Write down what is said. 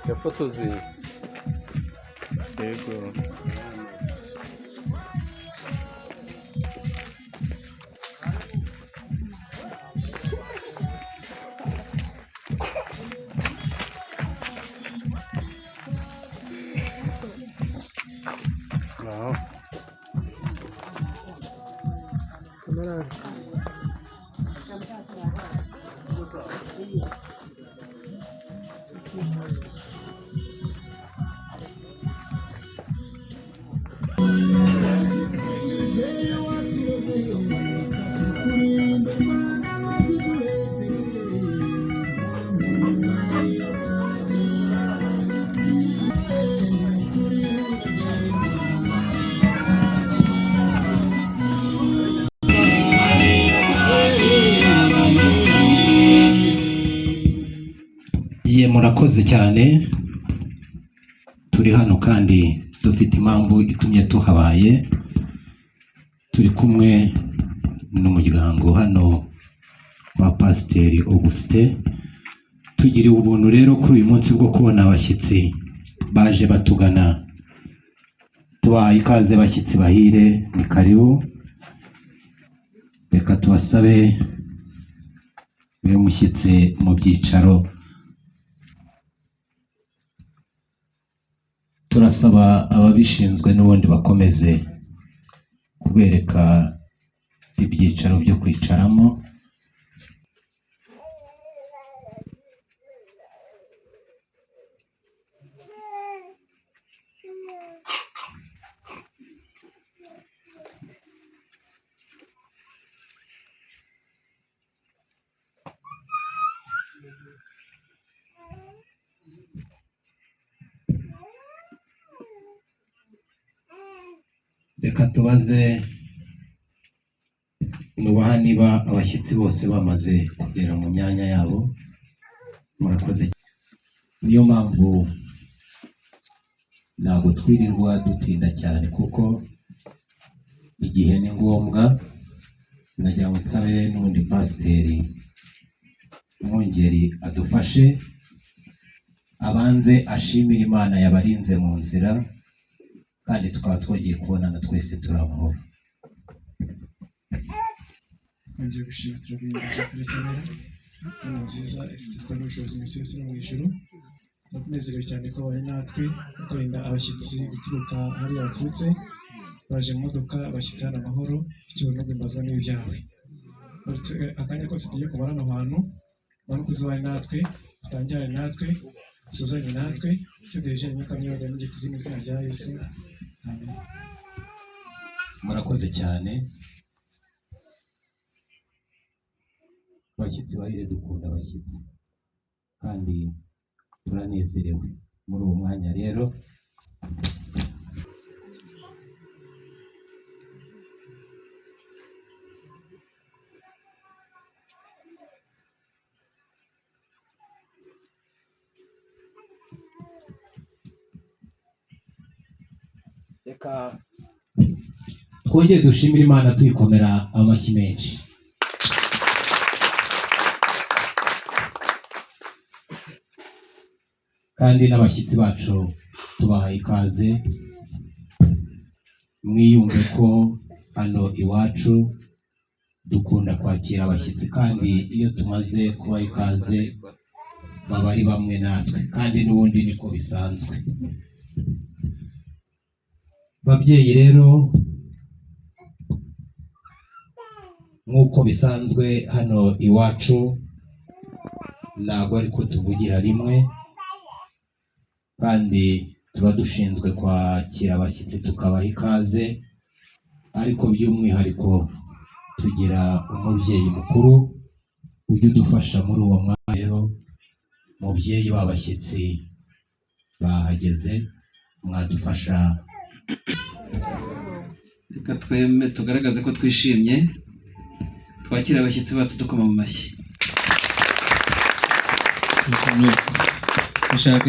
Yafotoze. Yego. Aho. Ye, murakoze cyane. Turi hano kandi dufite impamvu itumye tuhabaye. Turi kumwe n'umuryango hano wa Pasiteri Augustin. Tugiriwe ubuntu rero kuri uyu munsi bwo kubona abashyitsi baje batugana. Tubahaye ikaze, bashyitsi bahire, ni karibu. Reka tubasabe mube mushyitse mu byicaro. Turasaba ababishinzwe n'ubundi bakomeze kubereka ibyicaro byo kwicaramo. Reka tubaze nubaha niba abashyitsi bose bamaze kugera mu myanya yabo. Murakoze. Niyo mpamvu ntabwo twirirwa dutinda cyane, kuko igihe ni ngombwa. Nagira ngo nsabe n'ubundi Pasiteri Mwungeri adufashe, abanze ashimire Imana yabarinze mu nzira, kandi tukaba twongeye kubonana twese turi amahoro. Twongeye gushima, turaguhimbaza, turakenera Imana nziza ifite utwara n'ubushobozi mu isi yose no mu ijuru. Turanezerewe cyane ko wabanye natwe, ukarinda abashyitsi guturuka hariya baturutse baje mu modoka, abashyitsi hano amahoro. Icyubahiro no guhimbazwa n'ibyawe. Uretse akanya kose tugiye kumara hano hantu, manuka uzabane natwe, utangirane natwe, usozanye natwe, icyo duhejeje imyuka myibagirana n'ijye kuzimu, izina rya Yesu, amen. Murakoze cyane, bashyitsi bahire. Dukunda abashyitsi kandi turanezerewe muri uwo mwanya rero. Reka twongere dushimire Imana tuyikomera amashyi menshi. Kandi n'abashyitsi bacu tubahaye ikaze. Mwiyumve ko hano iwacu dukunda kwakira abashyitsi, kandi iyo tumaze kubaha ikaze baba ari bamwe natwe, kandi n'ubundi niko bisanzwe. Babyeyi rero, Nk'uko bisanzwe hano iwacu, ntabwo ariko tuvugira rimwe, kandi tuba dushinzwe kwakira abashyitsi tukabaha ikaze, ariko by'umwihariko tugira umubyeyi mukuru ujya udufasha muri uwo mwanya. Rero mubyeyi w'abashyitsi bahageze, mwadufasha. Reka tweme tugaragaze ko twishimye, twakire abashyitsi bacu dukoma mu mashyi. Nuko dushaka.